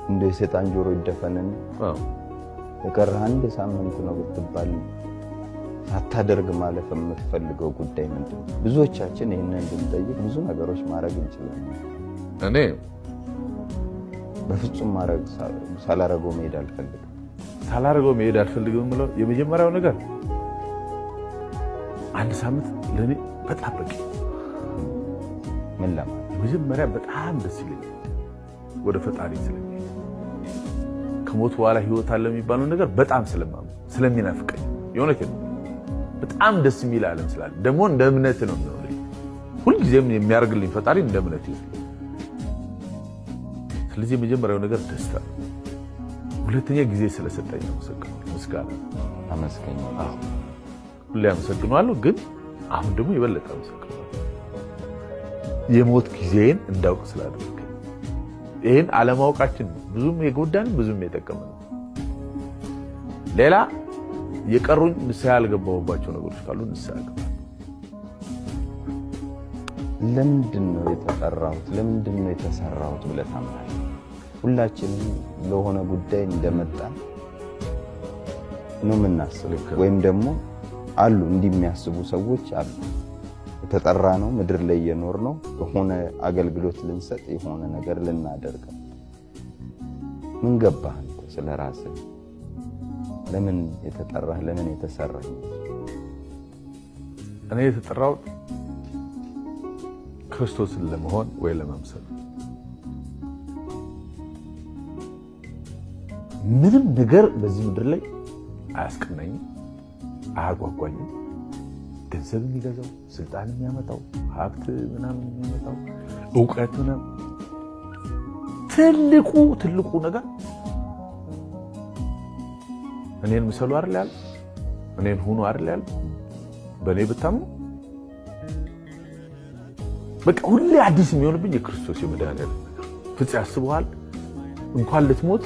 እንደ የሰይጣን ጆሮ ይደፈንና የቀረህ አንድ ሳምንት ነው ብትባል ሳታደርግ ማለፍ የምትፈልገው ጉዳይ ምንድን ነው? ብዙዎቻችን ይህንን ብንጠይቅ ብዙ ነገሮች ማድረግ እንችላለን። እኔ በፍጹም ማድረግ ሳላረገው መሄድ አልፈልግም። ሳላረገው መሄድ አልፈልግም የምለው የመጀመሪያው ነገር አንድ ሳምንት ለእኔ በጣም በቂ። ምን ለማለት? መጀመሪያ በጣም ደስ ይለኛል ወደ ፈጣሪ ስለሚሄድ፣ ከሞት በኋላ ህይወት አለ የሚባለው ነገር በጣም ስለማምን ስለሚናፍቀኝ፣ የእውነት ነው። በጣም ደስ የሚል ዓለም ስላለ ደግሞ እንደ እምነት ነው የሚሆንልኝ። ሁልጊዜም የሚያደርግልኝ ፈጣሪ እንደ እምነት ይሁን። ስለዚህ የመጀመሪያው ነገር ደስታ ነው። ሁለተኛ ጊዜ ስለሰጠኝ አመሰግነዋለሁ። ምስጋና አመስገኝ። አዎ፣ ሁሌ አመሰግነዋለሁ፣ ግን አሁን ደግሞ የበለጠ አመሰግነዋለሁ። የሞት ጊዜን እንዳውቅ ስላደረገኝ። ይህን አለማወቃችን ብዙም የጎዳን ብዙም የጠቀመን። ሌላ የቀሩኝ ንስሐ ያልገባሁባቸው ነገሮች ካሉ ንስሐ እገባለሁ። ለምንድን ነው የተጠራሁት? ለምንድን ነው የተሰራሁት ብለህ ታምናለህ? ሁላችንም ለሆነ ጉዳይ እንደመጣን ነው የምናስበው። ወይም ደግሞ አሉ እንዲህ የሚያስቡ ሰዎች አሉ። የተጠራ ነው ምድር ላይ የኖር ነው የሆነ አገልግሎት ልንሰጥ የሆነ ነገር ልናደርግ። ምን ገባህ አንተ ስለ ራስህ? ለምን የተጠራህ ለምን የተሰራህ? እኔ የተጠራሁት ክርስቶስን ለመሆን ወይ ለመምሰል። ምንም ነገር በዚህ ምድር ላይ አያስቀናኝም፣ አያጓጓኝም። ገንዘብ የሚገዛው፣ ስልጣን የሚያመጣው፣ ሀብት ምናምን የሚያመጣው፣ እውቀት ምናምን፣ ትልቁ ትልቁ ነገር እኔን ምሰሉ አይደል ያለው? እኔን ሁኑ አይደል ያለው? በእኔ ብታምኑ በቃ ሁሌ አዲስ የሚሆንብኝ የክርስቶስ የመድኃኒዓለም ነገር። ፍፄ ያስበዋል። እንኳን ልትሞት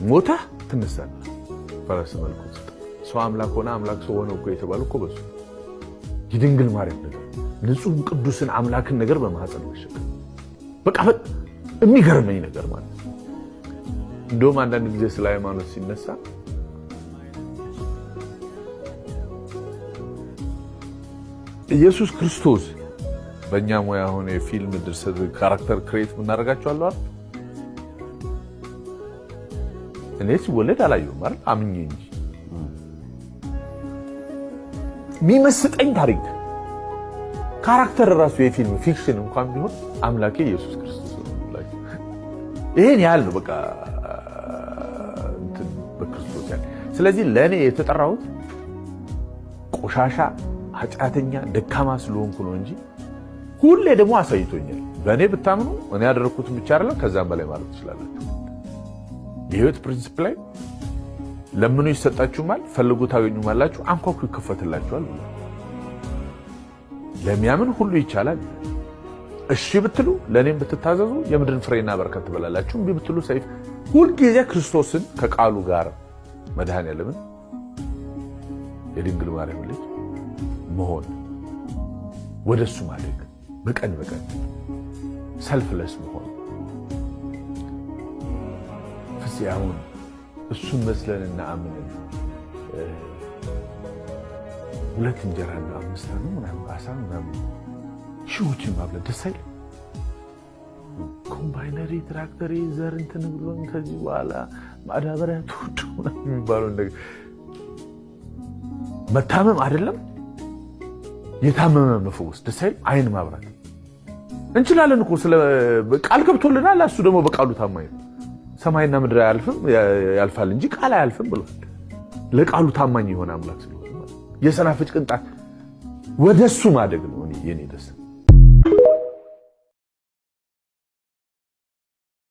ሞተህ ትነሳለህ። ፈረስ መልኩ ሰው አምላክ ሆነ አምላክ ሰው ሆነ እኮ የተባለው እኮ በሱ የድንግል ማርያም ነገር ንጹህ ቅዱስን አምላክን ነገር በማህፀን መሸከም በቃ የሚገርመኝ ነገር ማለት ነው። እንደውም አንዳንድ ጊዜ ስለ ሃይማኖት ሲነሳ ኢየሱስ ክርስቶስ በእኛ ሙያ አሁን የፊልም ድርሰት character create የምናደርጋቸው አሉ አይደል? እኔ ሲወለድ አላየሁም አይደል? አምኜ እንጂ የሚመስጠኝ ታሪክ character ራሱ የፊልም fiction እንኳን ቢሆን አምላኬ ኢየሱስ ክርስቶስ ነው። ይሄን ያህል ነው በቃ እንትን በክርስቶስ ያለ። ስለዚህ ለእኔ የተጠራሁት ቆሻሻ ኃጢአተኛ ደካማ ስለሆንኩ ነው እንጂ ሁሌ ደግሞ አሳይቶኛል። በእኔ ብታምኑ እኔ ያደረኩትን ብቻ አይደለም ከዛም በላይ ማለት ትችላላችሁ። የህይወት principle ላይ ለምኑ ይሰጣችሁማል፣ ፈልጉ ታገኙማላችሁ፣ አንኳኩ ይከፈትላችኋል ብሏል። ለሚያምን ሁሉ ይቻላል። እሺ ብትሉ ለእኔም ብትታዘዙ የምድርን ፍሬና በረከት ትበላላችሁ፣ እምቢ ብትሉ ሰይፍ። ሁልጊዜ ክርስቶስን ከቃሉ ጋር መድኃኔዓለምን የድንግል ማርያም ልጅ መሆን ወደሱ ማደግ በቀን በቀን selfless መሆን ፍፄ አሁን እሱን መስለንና አምነን 2 እንጀራና 5 ነው ምናምን አሳ ምናምን ሺዎችን ማብላት ደስ አይልም? ኮምባይነሪ ትራክተሪ ዘር እንትን ብሎን ከዚህ በኋላ ማዳበሪያ ተወዶ ምናምን የሚባለው ነገር መታመም አይደለም የታመመ መፈወስ ደስ አይልም? አይን ማብራት እንችላለን እኮ ስለ ቃል ገብቶልናል። እሱ ደግሞ በቃሉ ታማኝ ነው። ሰማይና ምድር አያልፍም ያልፋል እንጂ ቃል አያልፍም ብሏል። ለቃሉ ታማኝ የሆነ አምላክ ስለሆነ የሰናፍጭ ቅንጣት ወደሱ ማደግ ነው እኔ የኔ ደስታ።